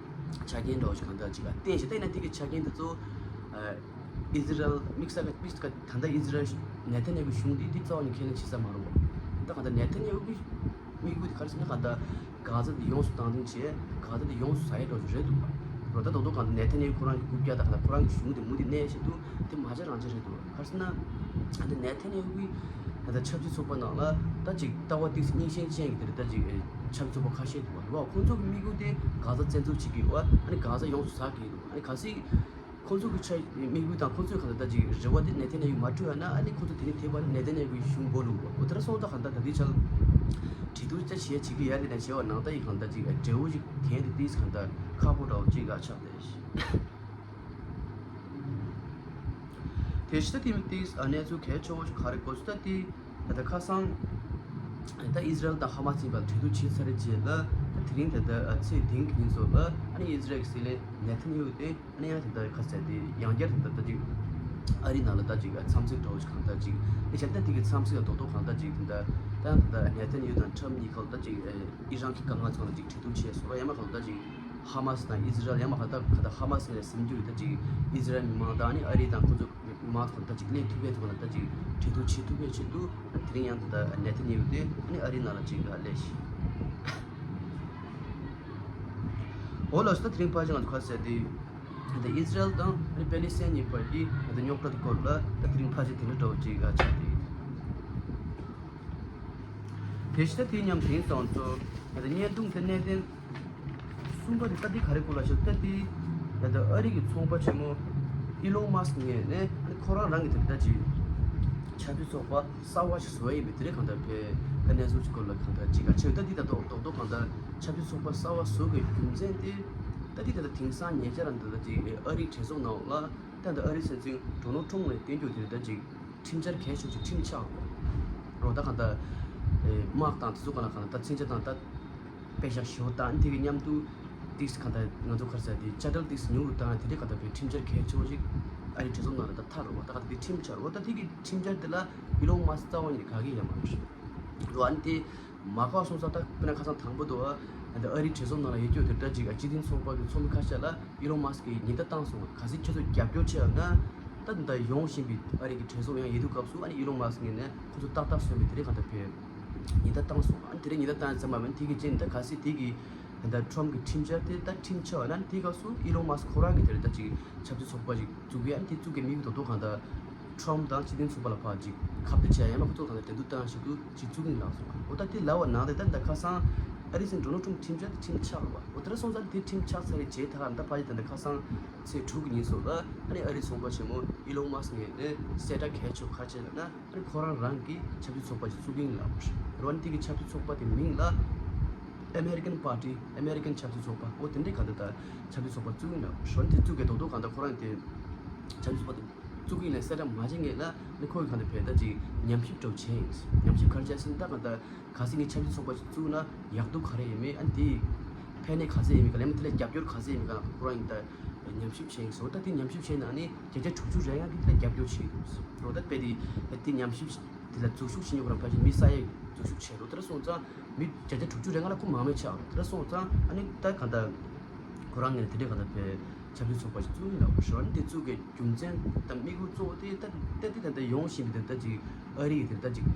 ཆ་རྐྱེན་འདྲ་བོ་ཞིག་ག་ད་ཅིག་ཨ་བསྟན་བྱས་ད་ཡིན་ན་དེ་གི་ཆ་རྐྱེན་དེ་ཚོ་ཨ། ཨི་ཟི་རལ་དམིགས་བསལ་ག་དམིགས་བསལ་ག་ད་ལྟ་ཨི་ཟི་རལ་ནེ་ཐན་ཡ་ཧུའི་གཞུང་འདི་འདི་རྩ་བ་ནས་ཁས་ལེན་བྱེད་ས་མ་རེད་བ། ད་ག་ད་ནེ་ཐན་ཡ་ཧུའི་དམིགས་ཡུལ་དེ་ག་རེ་ཟེར་ན་ག་ད་གྷ་ཟ་དེ་ཡོངས་སུ་བཏང་འཛིན་བྱས་གྷ་ཟ་དེ་ཡོངས་སུ་ཟ་ཡས་འགྲོ་རྒྱུ་རེད་འདུག་བ། རོ་ད་རྡོག་རྡོག་ག་ད་ནེ་ཐན་ཡ་ཧུ་ཁོ་རང་གི་རྐུབ་བཀྱག་ད་ག་ད་ཁོ་རང་གི་གཞུང་དེ་མུ་མཐུད་གནས་བཞིན་དུ་དེ་མ་བྱས་རང་བྱས་རེད་འདུག་བ། ག་རེ་ཟེར་ན་ད་ནེ་ཐན་ཡ་ཧུའི་ད་ད་ཆབ་སྲིད་ཚོགས་པ་ནང་ལ་ད་ཅིག་ལྟ་བ་ཏིག་སྙིང་ཤེས་ཅན་གྱི་དེ་རེད། ད་ཅིག་ཆབ་སྲིད་ཚོགས་པ་ཁ་ཤས་འདུག་བ། རེད་བ། ཁོང་ཚོ་གི་དམིགས་ཡུལ་དེ་གྷ་ཟ་བཙན་འཛུལ་བྱེད་ཀྱི་ཡོད་བ། ཨ་ནི་གྷ་ཟ་ཡོངས་སུ་ཟ་གི་ཡོད་འདུག་བ། ཨ་ནི་གལ་སྲིད། ཁོང་ཚོ་གི་ཆ་དམིགས་ཡུལ་དང་ཁོང་ཚོའི་གང་ལྟར་ད་ཅིག་རེ་བ་དེ་ནེ་ཐན་ཡ་ཧུ་མ་འཁྲུལ་ཡ་ན། ཨ་ནི་ཁོང་ཚོ་དེ་ནི་དེ་བར་ནེ་ཐན་ཡ་ཧུའི་གཞུང་སྦོ་ལུགས་འོ་དེ་འདྲ་སོང་ཙང་གང་ལྟར་ད་ལྟའི་ཆར་གྲོས་བསྡུར་ཅིག་བྱེད་ཀྱི་ཡ་དེ་ནས་བྱེད་པ་ནང་ལྟ་ཡི་གང་ལྟར་ཅིག་འབྲས་བུ་ཅིག་གན་དེ་ཏིས་གང་ལྟར་ཁག་པོ་འདྲ་བོ་ཅིག་ག་ཆགས་ཏེ། དེ་ཕྱི་ད་དེ་མི་ཏིས་གནས་ཚུལ་གལ་ཆེ་བོ་ཞིག་ག་རེ་གོ་ཚུལ་ད་དེ། ད་ལྟ་ཁ་སང་ད་ཨི་ཟི་རལ་དང་ཧ་མ་སི་བར་གྲོས་བསྡུར་བྱས་ཚར་རྗེས་ལ་ད་དེ་རིང་ད་ལྟ་ཚེས་བདུན་གྱི་ཉིན་སོགས་ལ་ཨ་ནི་ཨི་ཟི་རལ་གྱི་སྲིད་བློན་ནེ་ཐན་ཡ་ཧུ་དེ་ཨ་ནི་ཡང་ད་ལྟ་ཁ་ཟས་དེ་ཡང་བསྐྱར་ད་ལྟ་ཅིག་ཨ་རི་ནང་ལ་ད་ཅིག་འཚམས་གཟིགས་འདྲ་བོ་ཞིག་གང་ལྟར་ཅིག་ཨ་ནི་བྱས་ད་དེ་གི་འཚམས་གཟིགས་ལ་རྡོག་རྡོག་གང་ལྟར་ཅིག་ད་ལྟ་ད་ལྟ་ནེ་ཐན་ཡ་ཧུ་དང་ཁྲམ་གཉིས་ཁ་ལ་ད་ཅིག་ཨི་རན་གྱི་དཀའ་ངལ་ཚོ་ལ་ཅིག་གྲོས་བསྡུར་བྱས་སོང་། ཡང་མ་གང་ལྟར་ཅིག་ཧ་མ་སི་དང་ཨི་ཟི་རལ་ཡང་མ་གང་ལྟར་ག་ད་ཧ་མ་སི་ནས་ཟིན་རྒྱུ་རེད། ད་ཅིག་ཨི་ཟི་རལ་མི་མང་དང་ཨ་ནི་ཨ་རི་དང་ཁོ་ཚོ་མི་མང་ཚོ་ད་ཅིག་སླེབས་ཐུབ་པའི་ཐོག་ལ་ད་ཅིག་གྲོས་བསྡུར་བྱེད་ཐུབ་པའི་ཆེད་དུ་དེ་རིང་ཡང་ད་ནེ་ཐན་ཡ་ཧུ་དེ་ཨ་ནི་ཨ་རི་ནང་ལ་ཅིག་སླེབས་ཤིང་། འོ་ལགས་སོ། ད་དེ་རིང་ཕལ་ཆེར་ང་ཚོ་ཁ་གསལ་དེ་ད་ཨི་ཟི་རལ་དང་ཨ་ནི་པེ་ལི་སི་ཐན་གཉིས་བར་གྱི་ད་རྙོག་དྲ་དེ་སྐོར་ལ་ད་དེ་རིང་ཕལ་ཆེར་དེ་འདྲ་འདྲ་བོ་ཅིག་ཆགས་ཏེ། དེ་བཞིན་ད་དེ་མཉམ་དེང་སང་ཚོ་ད་བརྙན་ཐུང་དེ་གནད་དོན་གསུམ་པ་དེ་ད་དེ་ག་རེ་སྐོར་ལ་ཞུ། ད་དེ་ད་ལྟ་ཨ་རི་གི་ཚོང་པ་ཆེན་མོ་ཨི་ལོན་མཱ་སི་ངོས་ནས་ཁོ་རང་རང་གི་དེ་ད་ཅིག་ཆབ་སྲིད་ཚོགས་པ་གསར་བ་ཞིག་བཟོ་ཡ་ཡིན་པའི་དེ་རིང་གང་ལྟར་བའི་ད་གནས་ཚུལ་ཅིག་སྐོར་ལ་གང་ལྟར་ཅིག་ག་ཆེ་ད་དེ་ད་རྡོག་རྡོག་རྡོག་གང་ལྟར་ཆབ་སྲིད་ཚོགས་པ་གསར་བ་བཟོ་དགོས་རྒྱུ་མཚན་དེ་ད་དེ་ད་ལྟ་དེང་སང་ཉེ་ཆར་འདི་ད་ཅིག་ཨ་རིའི་གྲོས་ཚོགས་ནང་ལ་ད་ད་ཨ་རིའི་སྲིད་འཛིན་ཌོ་ནལ་ཊམ་ལ་བསྟན་རྒྱུ་དེ་ད་ཅིག་ཁྲིམས་འཆར་གལ་ཆེ་ཤོས་ཁྲིམས་ཆག་རོ། ད་གང་ལྟར་དམག་དང་དེ་ཚོ་གང་ལ་གང་ལ་ད་མཚོན་ཆ་དང་ད་དཔེ་བཞག་ཞོར་དང་དེ་གི་མཉམ་དུ་ཏིགས་གང་ལྟར་ང་ཚོ་ག་རེ་ཟེར་དེ་ཅ་ཊལ་ཏིགས་ཉུང་རུ་བཏང་དེ་འདྲའི་གང་ལྟར་བའི་ཁྲིམས་འཆར་གལ་ཆེ་བོ་ཞིག་ཨ་རིའི་གྲོས་ཚོགས་ནང་ལ་ད་ཐར་རོ། ད་གང་ལྟར་དེ་ཁྲིམས་ཆག་རོ། ད་དེ་གི་ཁྲིམས་འཆར་དེ་ལ་ཨི་ལོན་མཱ་སི་རྩ་བ་ཉིད་ནས་དགའ་གི་ཡོད་མ་རེད་རོ། ཨ་ནི་དེ་མ་དགའ་སོང་ཙང་ད་དཔེར་ན་ཁ་སང་དང་པོ་དུ་ཨ་ད་ཨ་རིའི་གྲོས་ཚོགས་ནང་ལ་ཡོད་རྒྱུ་དེ་འདྲ་ཅིག་སྤྱི་མཐུན་ཚོགས་པ་གི་ཚོགས་མི་ཁ་ཤས་ལ་ཨི་ལོན་མཱ་སི་ཀྱིས་ཉེན་བརྡ་བཏང་སོང་བ། གལ་སྲིད་ཁྱོད་ཚོ་རྒྱབ་སྐྱོར་བྱས་ཡོད་ན། ད་ད་ཡོང་བཞིན་པའི་ཨ་རི་གི་གྲོས་ཚོགས་ཡང་ཡོད་དུས་སྐབས་སུ་ཨ་ནི་ཨི་ལོན་མཱ་སི་ངོས་ནས་ཁོ་ཚོ་ཏག་ཏག་བཟོས་པའི་དེ་རིང་གང་ལྟར་བའི་ཉེན་བརྡ་བཏང་སོང་བ། ཨ་ནི་དེ་རིང་ཉེན་བརྡ་བཏང་ཡ་ཙམ་མ་མིན་དེ་གི་རྗེས་ནས་ད་གལ་སྲིད་དེ་གི་ད་ཊམ་གི་ཁྲིམས་འཆར་དེ་ད་ཁྲིམས་ཆག་ཡོད་ན་དེ་སྐབས་སུ་ཨི་ལོན་མཱ་སི་ཁོ་རང་གི་དེ་རིང་ད་ཅིག་ཆབ་སྲིད་ཚོགས་པ་ཅིག་བཙུགས་ཡ། ཨ་ནི་དེ་བཙུགས་གི་དམིགས་ཡུལ་རྡོག་རྡོག་གང་ལྟར་ཊམ་དང་སྤྱི་མཐུན་ཚོགས་པ་ལ་ཕར་ཅིག་ཁ་གཏད་བྱས་ཡ་མ་ཁོ་ཚོ་གང་ལྟར་འགྲན་བསྡུར་བཏང་ཞིག་ཏུ་ཅིག་བཙུགས་ཡིན་ལགས་སོ། འོ་ད་དེ་ལབ་པ་ནང་དེ་ད་ད་ཁ་སང་ཨ་རིའི་སྲིད་འཛིན་ཌོ་ནལ་ཊམ་ཁྲིམས་འཆར་དེ་ཁྲིམས་ཆག་རེད་བ། འོ་དེ་འདྲ་སོང་ཙང་དེ་ཁྲིམས་ཆག་ཚར་རེད་བྱས་ད་ག་ད་ཕ་ཡི་ད་ད་ཁ་སང་ཚེས་དྲུག་གི་ཉིན་སོགས་ལ་ཨ་ནི་ཨ་རིའི་ཚོང་པ་ཆེན་མོ་ཨི་ལོན་མཱ་སི་ངོས་ནས་གསལ་བསྒྲགས་གལ་ཆེ་བ་ག་རེ་བྱས་ལབ་ན། ཨ་ནི་ཁོ་རང་རང་གི་ཆབ་སྲིད་ཚོགས་པ་ཞིག་བཙུགས་ཀྱི་ཡིན་ལབ་པ་རེད། འོ་ན་དེ་གི་ཆབ་སྲིད་ཚོགས་པ་དེ་མིང་ལ་ཨ་མེ་རི་ཀན་པར་ཊི། ཨ་མེ་རི་ཀན་ཆབ་སྲིད་ཚོགས་པ། འོ་དེ་འདྲའི་གང་ལྟར་ད་ཆབ་སྲིད་ཚོགས་པ་བཙུགས་ཡིན་ལབ་པ་རེད། འོ་ན་དེ་བཙུགས་ཀྱི་རྡོག་རྡོག་གང་ལྟར་ཁོ་རང་དེ་ཆབ་སྲིད་ཚོགས་པ་དེ་བཙུགས་ཀྱི་ཡིན་ལབ་གསལ་བསྒྲགས་མ་བྱེད་སྔོན་ལ་ཨ་ནི་ཁོ་གི་གང་ལྟར་བས་ད་ཅིག་ཉམས་ཞིབ་འདྲ་བོ་བྱས་ཡིན། ཉམས་ཞིབ་ག་རེ་བྱས་ཟེར་ན་ད་གང་ལྟར་གལ་སྲིད་ངས་ཆབ་སྲིད་ཚོགས་པ་ཞིག་བཙུགས་ན་ཡག་སྡུག་ག་རེ་ཡོད་མེད། ཨ་ནི་དེའི་ཕན་གནོད་ག་ཚད་ཡོད་མེད་ག་ལ་མ་དེ་ལ་རྒྱབ་སྐྱོར་ག་ཚད་ཡོད་མེད་ག་ལ་ཁོ་རང་ཡིན་ད་ཉམས་ཞིབ་བྱས་ཡིན་ཟེར། ད་དེ་ཉམས་ཞིབ་བྱས་ནང་ནས་བརྒྱ་ཆ་དྲུག་ཅུ་རེ་ལྔ་གིས་དེ་ལ་རྒྱབ་སྐྱོར་བྱས་ཡོད་ཟེར། རོ་ད་དཔེ་དེ་དེ་ཉམས་ཞིབ་དེ་ལ་འཛུལ་ཞུགས་བྱེད་མཁན་ཁོ་རང་ཕལ་ཆེར་མི་ས་ཡ་འཛུལ་ཞུགས་བྱས་རོ། དེ་འདྲ་སོང་ཙང་མི་བརྒྱ་ཆ་དྲུག་ཅུ་རེ་ལྔ་ལ་ཁོ་མང་མོས་ཆགས་རོ། དེ་འདྲ་སོང་ཙང་ཨ་ནི་ད་གང་ལྟར་ཁོ་རང་ངོས་ནས་དེ་འདྲའི་གང་ལྟར་བས་ཆབ་སྲིད་ཚོགས་པ་ཞིག་བཙུགས་ཡིན་ལབ་པ་རེད། འོ་ན་དེ་བཙུགས་ཀྱི་རྒྱུ་མཚན་དང་དམིགས་ཡུལ་གཙོ་བོ་དེ་ད་ལྟ་དེ་ད་ལྟ་ཡོང་བཞིན་པའི་དེ་ད་ཅིག་ཨ་རི་ཡི་དེ་ད་ཅིག་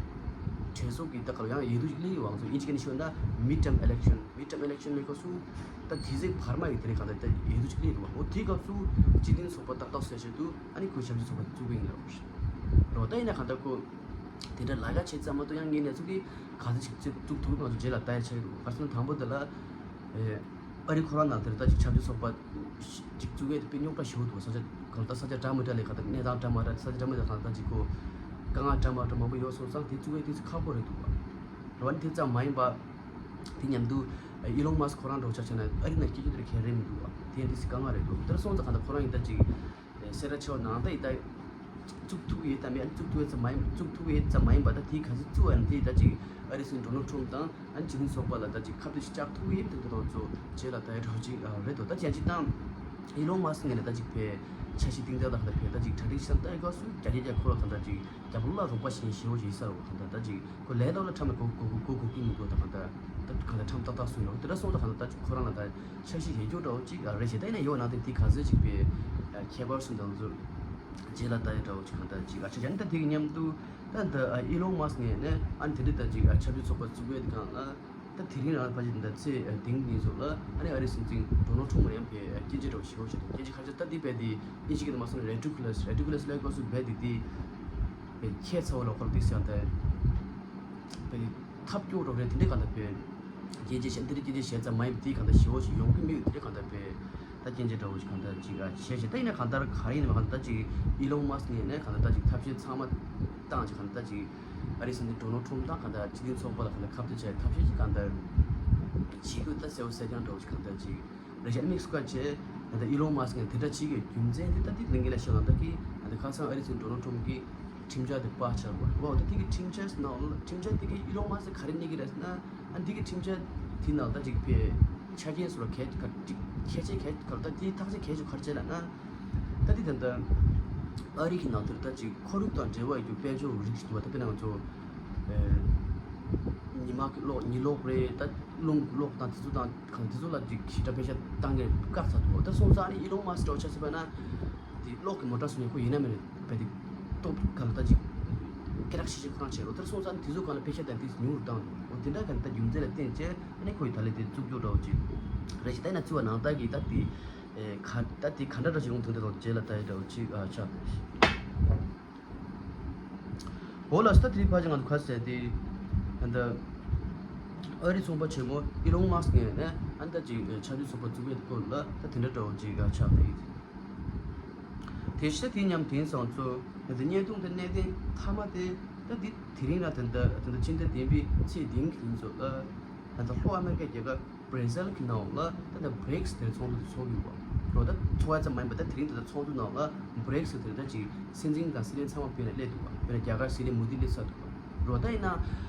གྲོས་ཚོགས་ཀྱི་ད་ག་ལ་ཡང་འོས་བསྡུ་ཅིག་སླེབས་ཡོད་པ། ང་ཚོ་དབྱིན་ཇི་སྐད་ནས་ཤོད་ན་མིཌ་ཊརམ་ཨི་ལེག་ཤན། མིཌ་ཊརམ་ཨི་ལེག་ཤན་ལབ་སྐབས་སུ་ད་དེ་ཚེ་བར་མ་གི་དེ་རིང་གང་ལྟར་ད་འོས་བསྡུ་ཅིག་སླེབས་འདུག་བ། འོ་དེའི་སྐབས་སུ་སྤྱི་མཐུན་ཚོགས་པ་ཏག་ཏག་བཟོ་ཆེད་དུ་ཨ་ནི་ཁོས་ཆབ་སྲིད་ཚོགས་པ་བཙུགས་པ་ཡིན་ལབ་པ་རེད། འོ་ད་ཡིན་ན་གང་ལྟར་ཁོ་དེ་འདྲ་ལབ་ཡ་བྱས་ཙམ་མ་གཏོགས་ཡང་ངས་གནས་ཚུལ་གྱི་ག་ཚོད་ཅིག་ཅིག་བཙུགས་ཐུབ་ང་ཚོ་རྗེས་ལ་ལྟ་ཡ་ཆགས་ཀྱི་འདུག་ག་རེ་ཟེར་ན་དང་པོ་དེ་ལ་ཨེ། ཨ་རི་ཁོ་རང་ནང་དེར་ད་ཅིག་ཆབ་སྲིད་ཚོགས་པ་ཅིག་བཙུགས་ཡས་དེ་དཔེ་རྙོག་དྲ་ཞེ་པོ་འདུག་ས་ཆ་གང་ལྟར་ས་ཆ་འདྲ་མི་འདྲ་ལས་ག་ད་གནས་སྟངས་འདྲ་མི་འདྲ་ས་ཆ་འདྲ་མི་འདྲ་གང་ལྟར་ཅིག་ཁོ་ དཀའ་ངལ་འདྲ་མ་འདྲ་མང་པོ་ཡོད་སོང་ཙང་དེ་བཙུགས་ཡས་ཏོག་ཙམ་ཁག་པོ་རེད་འདུག་བ། རེད་བ། ནི་དེ་ཙམ་མ་ཡིན་པ། དེ་མཉམ་དུ་ཨི་ལོན་མཱ་སི་ཁོ་རང་འདྲ་བོ་ཆ་བཞག་ན་ཨ་རི་ནང་སྐད་ཆ་དེ་འདྲ་ག་རེ་མི་འདུག་བ། དེ་ཡང་ཏོག་ཙམ་དཀའ་ངལ་རེད་འདུག་དེ་འདྲ་སོང་ཙང་གང་ལྟར་ཁོ་རང་ཡིན་ད་ཅིག་གསལ་བསྒྲགས་བྱས་པ་ནང་ལྟར་ཡིན་ད། བཙུགས་ཐུབ་ཡོད་དམ་མེད། བཙུགས་ཐུབ་ཡོད་ཙམ་མ་ཡིན། བཙུགས་ཐུབ་ཡོད་ཙམ་མ་ཡིན་པ། ད་དེའི་ག་ཚོད་བཙུགས་པ་ཡིན་དེ་ད་ཅིག་ཨ་རི་སྲིད་འཛིན་ཌོ་ནལ་ཊམ་དང་ཨ་ནི་སྤྱི་མཐུན་ཚོགས་པ་ལ་ད་ཅིག་ཁ་གཏད་ཅིག་བཅག་ཐུབ་ཡོད་དེ་འདྲ་དང་ཚོ་རྗེས་ལ་ད་ཡ་འདྲ་བོ་ཅིག་རེད་འདུག་ད་ཅན་ཅིག་དང་ཨི་ལོན་མཱ་སི་ངོས་ནས་ད་ཅིག་ཕེ་འཆར་གཞི་སྟེང་ད་ད་ད་ཕེ་ད་ཅིག་གྲ་སྒྲིག་བྱས་ད་ཡ་ག་སུ་རྒྱ་སྐད་རྒྱ་ཁོ་ལ་གང་ལྟར་ཅིག་རྒྱ་བོད་ལ་རོགས་པ་བྱེད་ཞེ་བོ་ཞིག་ཡིན་ས་རེད་བ། གང་ལྟར་ད་ཅིག་ཁོ་ལས་ཐོག་ལ་ཁྲམ་ལ་གོ་གོ་གོ་གོ་གི་མི་གོ་ད་གང་ལྟར་ད་གང་ལྟར་ཁྲམ་ཏག་ཏག་སུ་ཡོད་དེ་འདྲ་སོང་ད་གང་ལྟར་ད་ཅིག་ཁོ་རང་ལ་ད་འཆར་གཞི་ཡོད་རྒྱུ་འདྲ་བོ་ཅིག་རེད་ཞེ་ད་ཡིན་ན་ཡོད་ནང་དེ་དེ་ག་ཚོད་ཅིག་པའི་ཁྱད་པར་སུ་འདང་ཚོ་རྗེས་ལ་ད་ཡ་འདྲ་བོ་ཅིག་གང་ལྟར་ཅིག་ཨ་ཆ་ཅན་ད་དེ་གི་མཉམ་དུ་ད་ད་ཨི་ལོན་མཱ་སི་ངོས་ནས་ཨ་ནི་དེ་འདྲ་ད་ཅིག་ཨ་ཆབ་སྲིད་ཚོགས་པ་བཙུགས་པའི་སྒང་ལ་ད་དེ་རིང་རང་ཕལ་ཆེར་ད་ཚེས་བདུན་ཉིན་ཚོ་ལ་ཨ་ནི་ཨ་རིའི་སྲིད་འཛིན་ཌོ་ནལ་ཊམ་ཡང་ཕེ་སྐད་ཆ་འདྲ་བོ་ཞིག་བཤད་དང་། སྐད་ཆ་ཁ་ཤས་ད་དེ་བས་དེ་ཨིན་ཇི་སྐད་དུ་མ་སོང་ན་རེ་ཌི་ཀུ་ལ་སི་རེ་ཌི་ཀུ་ལ་སི་ལ་སྐོར་སུ་བས་དེ་དེ་བས་ཁྱད་མཚར་བ་ལ་ཁོར་དེ་སེ་ཡང་ད་བས་ཐབས་སྐྱོ་རོགས་རེད། དེ་འདྲའི་གང་ལྟར་བས་སྐད་ཆ་བཤད་འདི་རེད་སྐད་ཆ་བཤད་ཙམ་མ་ཡིན་པ་དེ་གང་ལྟར་ཞེ་བོ་ཞིག་ཡོང་གི་མེད། དེ་འདྲའི་གང་ལྟར་བས་ད་སྐད་ཆ་འདྲ་བོ་ཞིག་གང་ལྟར་ཅིག་ཨ་བཤད་བཤད་ད་ཡིན་ན་གང་ལྟར་ག་རེ་ཡིན་ན་གང་ལྟར་ད་ཅིག་ཨི་ལོན་མཱ་སི་ངོས་ནས་གང་ལྟར་ད་ཅིག་ཐབས་ཤེས་ཚང་མ་བཏང་ཅིག་གང་ལྟར་ད་ཅིག་ཨ་རིའི་སྲིད་འཛིན་ཌོ་ནལ་ཊམ་དང་གང་ལྟར་སྤྱི་མཐུན་ཚོགས་པ་ལ་གང་ལྟར་ཁ་གཏད་བྱས་ཐབས་ཤེས་ཅིག་གང་ལྟར་བྱེད་དགོས་ད་གསལ་བོ་གསལ་རྐྱང་འདྲ་བོ་ཞིག་གང་ལྟར་ཅིག་རེ་ཞིག་དམིགས་སུ་བཀར་བྱས་ད་ལྟ་ཨི་ལོན་མཱ་སི་ངོས་དེ་འདྲ་བྱེད་ཀྱི་རྒྱུ་མཚན་དེ་ད་འདི་ལས་འགན་ལ་བཤད་ལ་ད་ཀི་ད་ལྟ་ཁ་སང་ཨ་རིའི་སྲིད་འཛིན་ཌོ་ནལ་ཊམ་གྱིས་ཁྲིམས་འཆར་དེ་ཕར་ཆགས་པ་འོ་ད་དེ་གི་ཁྲིམས་འཆར་ནང་ལ་ཁྲིམས་འཆར་དེ་གི་ཨི་ལོན་མཱ་སི་ག་རེ་གནས་ཀྱི་རེད་ཟེར་ན་ཨ་འདི་གི་ཁྲིམས་འཆར་དེ་ནང་ད་ཅིག་ཕེ་ཆ་རྐྱེན་སོགས་ལ་གལ་ག་ཅིག་ཁྱད་ཆོས་གལ་ག་ད་དེ་ཐག་ཆོད་གལ་ཆོས་ག་རེ་བྱས་ལ་ན། ད་དེ་ད་ལྟ་ཨ་རི་གི་ནང་དུ་ད་ཅིག་ཁོར་ཡུག་དང་འབྲེལ་བ་ཡོད་རྒྱུ་དཔལ་འབྱོར་རིགས་ཤིག་འདུག་བ། ད་དཔེར་ན་ང་ཚོ་ཨེ་ཉི་མ་གི་གློག་ཉི་གློག་རེད། ད་རླུང་གི་གློག་དང་དེ་ཚོ་དང་གང་དེ་ཚོ་ལ་ཅིག་ཞེ་དྲག་པེ་ཤ་བཏང་གི་བཀག་ཚར་འདུག་བ། ད་སོང་ཙང་ཨ་ནི་ཨི་ལོན་མཱ་སི་འདྲ་བོ་ཆ་བཞག་པ་ན་དེ་གློག་གི་མོ་ཊ་བཟོ་མཁན་ཁོ་ཡིན་ན་མིན་ན་དཔེ་དེ་སྟོབས་ག་ལ་ད་ཅིག་སྐད་གྲགས་ཤིག་ཤིག་ཁོ་རང་བྱས་རོགས། ད་སོང་ཙང་ཨ་ནི་དེ་ཚོ་གང་ལ་པེ་ཤ་དང་དེ་ཉུང་རུ་བཏང་འདུག་བ། དེ་འདྲ་ག་ལ་ད་རྒྱུ་མཚན་ལ་བརྟེན་བྱས་ཨ་ནི་ཁོ་ཡི་ད་ལས་དེ་བཙུགས་རྒྱུ་འདྲ་བོ་ཅིག་རེད་ཞེ་ད་ཡིན་ན་བཙུགས་པ་ནང་ལྟར་གྱི་ད་དེ། ཨེ་ག་ད་དེ་ག་འདྲ་འདྲ་ཞིག་ཡོང་ཐུབ་འདི་དང་རྗེས་ལ་ད་ཡི་འདྲ་བོ་ཅིག་ཨ་ཆགས། འོ་ལགས་སོ། ད་དེ་རིང་ཕལ་ཆེར་ང་ཚོ་ཁ་གསལ་ཏེ་ད་ཨ་རི་ཚོང་པ་ཆེན་མོ་ཨི་ལོན་མཱ་སི་ངོས་ནས་ཨ་ད་ཅིག་ཆབ་སྲིད་ཚོགས་པ་བཙུགས་པའི་སྐོར་ལ་ད་དེ་འདྲ་འདྲ་བོ་ཅིག་ཨ་ཆགས་ཏེ། དེ་བཞིན་དེ་མཉམ་དེང་སང་ཚོ་ད་བརྙན་ཐུང་དེ་གནད་དོན་མཐའ་མ་དེ་ད་དེ་དེ་རིང་ལ་ད་ད་ད་ཕྱི་ཟླ་བདུན་པའི་ཚེས་བདུན་གྱི་ཉིན་ཚོ་ལ་ད་ལྷོ་ཨ་མེ་རི་ཀའི་རྒྱལ་ཁབ། བྷ་ར་ཟིལ་གྱི་ནང་ལ་ད་ལྟ་བྷ་རིགས་དེ་ཚོགས་འདུ་དེ་ཚོགས་ཀྱི་ཡོད་པ། རོ་ད་ཚོགས་ཡ་ཙམ་མ་ཡིན་པ་ད་དེ་རིང་ད་ལྟ་ཚོགས་འདུ་ནང་ལ་བྷ་རིགས་དེ་ད་ཅིག་སྲིད་འཛིན་དང་སྲིད་བློན་ཚང་མ་ཕེབས་ནས་སླེབས་འདུག་པ། དཔེར་ན་རྒྱ་གར་སྲིད་བློན་མོ་དི་སླེབས་ཚར་འདུག་པ། རོ་ད་ཡིན་ན་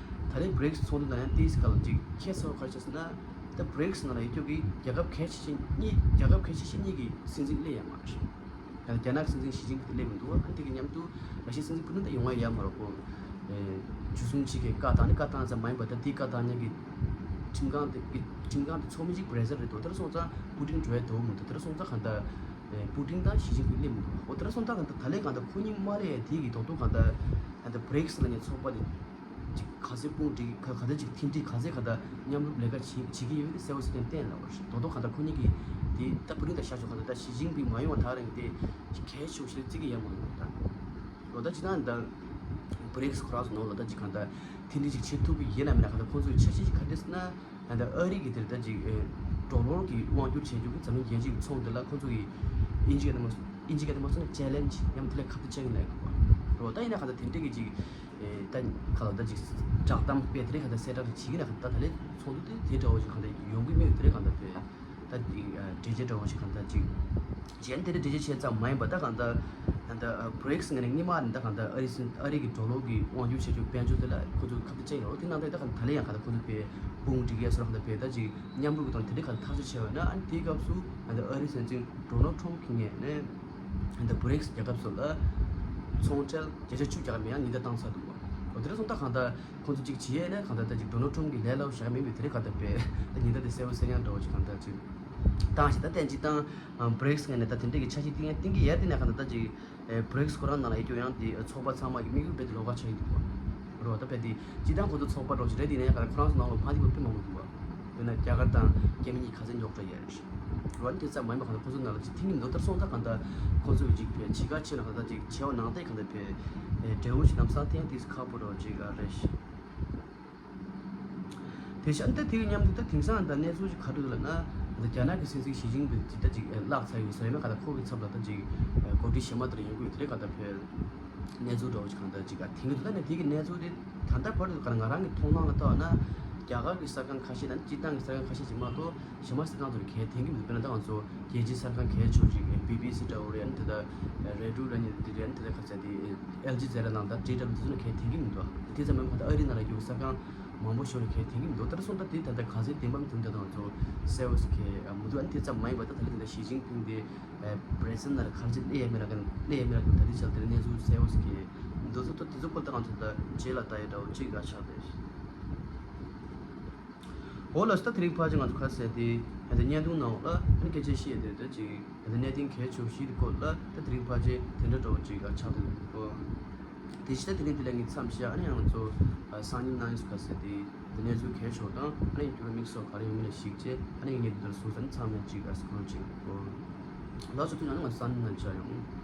ད་ལྟའི་བྷ་རིགས་ཚོགས་འདུ་ནང་ཡང་ཏིས་ག་ལ་ཅིག་ཁྱད་མཚར་བ་ག་རེ་ཆགས་ཟེར་ན། ད་བྷ་རིགས་ནང་ལ་ཡོད་རྒྱུ་གི་རྒྱལ་ཁབ་གལ་ཆེ་ཤོས་གཉིས་རྒྱལ་ཁབ་གལ་ཆེ་ཤོས་གཉིས་ཀྱི་སྲིད་འཛིན་སླེབས་ཡོད་མ་རེད། ཡང་རྒྱ་ནག་གི་སྲིད་འཛིན་ཞི་ཅིན་ཕིང་དེ་སླེབས་མི་འདུག་ཨ་དེ་གི་མཉམ་དུ་ར་ཤི་ཡའི་སྲིད་འཛིན་པུ་ཏིན་ད་ཡོང་བ་ཡ་མ་རོགས་པོ། ཨེ་འཇུ་བཟུང་བྱེད་ཀྱི་བཀའ་བཏང་ནི་བཀའ་བཏང་ཙམ་མ་ཡིན་པ་ད་དེའི་བཀའ་བཏང་མཁན་གྱི་ཁྲིམས་ཁང་དེ་གི་ཁྲིམས་ཁང་དེ་ཚོགས་མི་གཅིག་བྷ་ར་ཟིལ་རེད་འདུག་དེར་སོང་ཙང་པུ་ཏིན་འགྲོ་ཡ་འདུག་མི་འདུག་དེར་སོང་ཙང་གང་ལྟར་ཨེ་པུ་ཏིན་དང་ཞི་ཅིན་ཕིང་སླེབས་མི་འདུག་འོ་དེར་སོང་ཙང་གང་ལྟར་ད་ལན་གང་ལྟར་ཁོ་གཉིས་མ་སླེབས་ཡ་དེ་གི་རྡོག་རྡོག་གང་ལྟར་གང་ལྟར་བྷ་རིགས་ལ་ནས་ཚོགས་པ་དེ། ཅིག་ག་ཚོད་དཔུང་སྒྲིག་ག་ག་ཚོད་ཅིག་མཐུན་སྒྲིལ་ག་ཚོད་ག་ད་མཉམ་རུབ་ལས་ཀ་བྱེད་བྱེད་ཀྱི་ཡོད་དེ་གསལ་བོ་གསལ་རྐྱང་བསྟན་ལ་བར་རྡོག་རྡོག་ག་ད་ཁོ་གཉིས་ཀྱིས་དེ་ད་བུ་རིང་ད་ཤ་ཆོག་ག་ད་ད་ཞི་ཅིན་ཕིང་མ་ཡོང་བ་ཐག་རིང་དེ་གལ་ཆེ་བོ་ཞིག་བརྩི་གི་ཡོད་མ་རེད་ད། ལོ་ད་ཅི་ད་ད་བྷ་རིགས་ཁོ་རང་ཚོ་ནང་ལ་ད་ཅིག་ག་ད་མཐུན་སྒྲིལ་ཅིག་བྱེད་ཐུབ་ཀྱི་ཡིན་ན་མིན་ན་ག་ད་ཁོ་ཚོའི་འཆར་གཞི་ཅིག་ག་འདྲ་ཟེར་ན། ད་ལྟ་ཨ་རི་གི་དེར་ད་ཅིག་ཨེ་ཌོ་ལར་གྱི་དབང་སྒྱུར་བྱེད་རྒྱུ་གི་འཛམ་གླིང་རྒྱལ་སྤྱི་གི་ཚོང་དེ་ལ་ཁོ་ཚོ་གི་ཨིན་ཇི་སྐད་དུ་མ་ཨིན་ཇི་སྐད་དུ་མ་སོང་ན་ཅེ་ལེན་ཇི་ཡང་དེ་ལས་ཁ་གཏད་བཅག་གི་ལས་ཀ་རོ། ད་ཡིན་ན་ག་ད་དེ་འདྲས་ཀྱི་ཅིག་ཨེ་ད་ག་ལ་ད་ཅིག་བསྒྲགས་གཏམ་སྤེལ་དེ་རིང་ག་ད་གསལ་བསྒྲགས་ཅིག་བྱེད་ཀྱི་ན་ག་ད་ད་ལས་ཚོགས་འདུ་དེ་དེ་འདྲ་བོ་ཞིག་ག་ད་ཡོང་གི་མེད་དེ་རིང་ག་ད་དེ། ད་འདི་འགྲེལ་བརྗོད་འདྲ་བོ་ཞིག་གང་ལྟར་ཅིག་གཞན་དེ་འདྲ་འགྲེལ་བརྗོད་བྱས་ཙམ་མ་ཡིན་པ་ད་གང་ལྟར་ད་ལྟ་བྷ་རིགས་ངོས་ནས་སྔོན་མ་ནས་ད་གང་ལྟར་ཨ་རི་སྲིད་ཨ་རི་གི་ཌོ་ལར་གི་དབང་སྒྱུར་བྱས་རྒྱུ་དཔལ་འབྱོར་དེ་ལ་ཁོ་ཚོས་ཁ་གཏད་བཅག་ཡོད་རེད། དེ་ནང་ལྟར་ད་གང་ལྟར་ད་ལན་ཡང་གང་ལྟར་ཁོ་ཚོས་དཔེ་དཔུང་སྒྲིག་ཡས་སོགས་གང་ལྟར་དཔེ་ད་ཅིག་མཉམ་རུབ་ཀྱི་དང་དེ་འདྲ་གང་ལྟར་ཐག་གཅོད་བྱས་ཡོད་ན་ཨ་ནི་དེའི་སྐབས་སུ་ད་ལྟ་ཨ་རི་སྲིད་འཛིན་ཌོ་ནལ་ཊམ་གྱི་ངོས་ནས་ད་ལྟ་བྷ་རིགས་རྒྱལ་ཁབ་ཚོ་ལ་ཚོང་ཁྲལ་བརྒྱ་ཆ་བཅུ་རྒྱག་གི་མེད་ཡང་ཉེན་བརྡ་བཏང་ཚར་འདུག་གོ། དེ་འདྲ་སོང་ད་གང་ལྟར། ཁོང་ཚོ་གཅིག་བྱེད་ཡས་ནས་གང་ལྟར་ད་ཅིག་ཌོ་ནལ་ཊམ་གྱི་ལས་སླ་བོ་བཞག་མིན་པའི་དེ་རིང་གང་ལྟར་དཔེ་ད་ཉིན་ད་དེ་གསལ་བོ་གསལ་རྐྱང་འདྲ་བོ་ཅིག་གང་ལྟར་ཅིག་བཏང་ཞིག་ད་བསྟན་ཅིག་བཏང་། བྷ་རིགས་ངོས་ནས་ད་དེ་འདྲས་ཀྱི་འཆར་གཞི་བཏིང་ཡས་བཏིང་གི་ཡས་དེ་ནས་གང་ལྟར་ད་ཅིག་བྷ་རིགས་ཁོ་རང་ནང་ལ་ཡོད་རྒྱུ་ཡང་དེ་ཚོགས་པ་ཚང་མ་གི་དམིགས་ཡུལ་དཔེ་དེ་ལོགས་ཀ་ཆགས་ཡིན་འདུག་གོ། རོ་ད་དཔེ་དེ་སྤྱི་བཏང་ཁོ་ཚོ་ཚོགས་པ་འདྲ་བོ་ཅིག་རེད། དེ་ནས་གང་ལྟར་ཁོ་རང་ཚོ་ནང་ལ་ཕན་ཐོགས་དཔེ་མང་པོ་འདུག་གོ། དཔེར་ན་རྒྱ་གར་དང་རྒྱ་མི་གཉིས་ག་ཚད་རྙོག་དྲ་ཡོད་རེད། རོ་ཨ་ནི་དེ་ཙམ་མ་ཡིན་པ་གང་ལྟར་ཁོ་ཚོ་ནང་ལ་ཅིག་ཐིང་གི་མི་འདུག་དེར་སོང་ཙང་གང་ལྟར་ཁོ་ཚོ་གི་ཅིག་ཕེ་ཅིག་ག་ཆེ་ན་གང་ལྟར་ཅིག་བྱེད་པ་ནང་བསྟན་གང་ལྟར་ཕེ་ཨེ་འབྲས་བུ་ཞིག་ལམ་སང་ཐེངས་དེས་ཁག་པོ་རོ་ཅིག་ག་རེད་ཤག་དེ་བཞིན་ད་དེ་གི་མཉམ་དུ་ད་དེང་སང་ད་གནས་ཚུལ་ཅིག་ག་རེ་འདུག་ལབ་ན། ད་རྒྱ་ནག་གི་སྲིད་འཛིན་ཞི་ཅིན་ཕིང་ཅིག་ད་ཅིག་ཨེ་བརླག་ཚར་ཡོད་ས་རེད། མེད་གང་ལྟར་ཁོ་གི་ཚབ་ལ་ད་ཅིག་ཨེ་འགོ་ཁྲིད་གཞན་མ་དེར་ཡོང་གི་ཡོད་དེ་རེད། གང་ལྟར་ཕེ། གནས་ཚུལ་འདྲ་བོ་ཅིག་གང་ལྟར་ཅིག་ཨ་ཐེངས་ཀྱི་འདུག་ད་ནས་དེ་གི་གནས་ཚུལ་དེ་ད་ལྟ་བར་དུ་ག་ང་རང་གི་མཐོང་སྣང་ལ་ལྟ་བ་ན། རྒྱ་གར་གྱི་གསར་ཁང་ཁ་ཤས་དང་སྤྱིར་བཏང་གི་གསར་ཁང་ཁ་ཤས་ཅིག་མ་གཏོགས་གཞན་པ་གསར་ཁང་ཚོ་ལ་གལ་འཐེན་གྱི་མི་འདུག་དཔེར་ན་ད་ང་ཚོ་རྒྱལ་སྤྱིའི་གསར་ཁང་གལ་ཆེ་བ་ཅིག་བི་བི་སི་འདྲ་བོ་རེད། ཨ་ནི་དེ་ལྟར་རེ་ཌི་ཡོ་རེད། ཨ་ནི་དེ་རེད། ཨ་ནི་དེ་ལྟར་ག་ཚད་དེ་ཨེལ་ཇི་ཛེ་ར་ནང་ད་ཌི་ཌབ་ལིའུ་དེ་ཚོ་ལ་གལ་འཐེན་གྱི་མི་འདུག་དེ་ཙམ་མིན་པར་ད་ཨ་རིའི་ནང་ལ་ཡོད་གསར་ཁང་མང་པོ་ཞིག་ལ་གལ་འཐེན་གྱི་མི་འདུག་ད་ལྟ་སོང་ད་དེ་ད་ལྟ་ག་ཚད་བདེན་པ་མི་འདུག་ད་ང་ཚོ་གསལ་བོ་ཞིག་གལ་མི་འདུག་ཨ་ནི་དེ་ཙམ་མ་ཡིན་པར་ད་ད་ལྟ་དེ་ལྟར་ཞི་ཅིན་ཕིང་དེ་པེ་རེ་སི་ཌེན་ཊི་ལ་ག་རེ་བྱས་གནས་ཡས་མེད་ལ་ག་གནས་ཡས་མེད་ལ་ག་ད་དེ་ཆ་ལ་དེ་གནས་ཚུལ་གསལ་བོ་ཞིག་གལ་འདུག་ཚོ་ད་དེ་ཚོ་སྐོར་ད་ང་ཚོ་ད་རྗེས་ལ་ལྟ་ཡས་འདྲ་བོ་ཅིག་ག་ཆགས་བསྡད། འོ་ལགས་སོ། ད་དེ་རིང་ཕལ་ཆེར་ང་ཚོ་ག་རེ་ཟེར་དེ་ད་ལྟ་བརྙན་ཐུང་ནང་ལ་ཨ་ནི་སྐད་ཆ་བཤད་དེ་ད་ཅིག་ད་ལྟ་གནད་དོན་གལ་ཆེ་བ་ཞིག་གི་སྐོར་ལ་ད་དེ་རིང་ཕལ་ཆེར་དེ་འདྲ་འདྲ་བོ་ཅིག་ག་ཆགས་བསྡད་འདུག་དེ་ཕྱི་ད་དེ་རིང་དེ་ལ་ངས་མཚམས་བཞག་ཨ་ནི་ང་ཚོ་སང་ཉིན་གནངས་ཉིན་ག་རེ་ཟེར་དེ་ད་གནས་ཚུལ་གལ་ཆེ་བ་དང་ཨ་ནི་འགྱུར་བ་དམིགས་བསལ་ག་རེ་ཡོད་མེད་ལ་གཞིགས་བྱས་ཨ་ནི་ངས་འདི་ལྟར་བཟོས་ཙང་མཚམས་ལ་ཅིག་ག་རེ་ཟེར་གོ་ཅིག་ལགས་སོ། ཐུགས་རྗེ་གནང་། ང་སང་ཉིན་གནངས་ཉིན་བཞག་ཡོང་།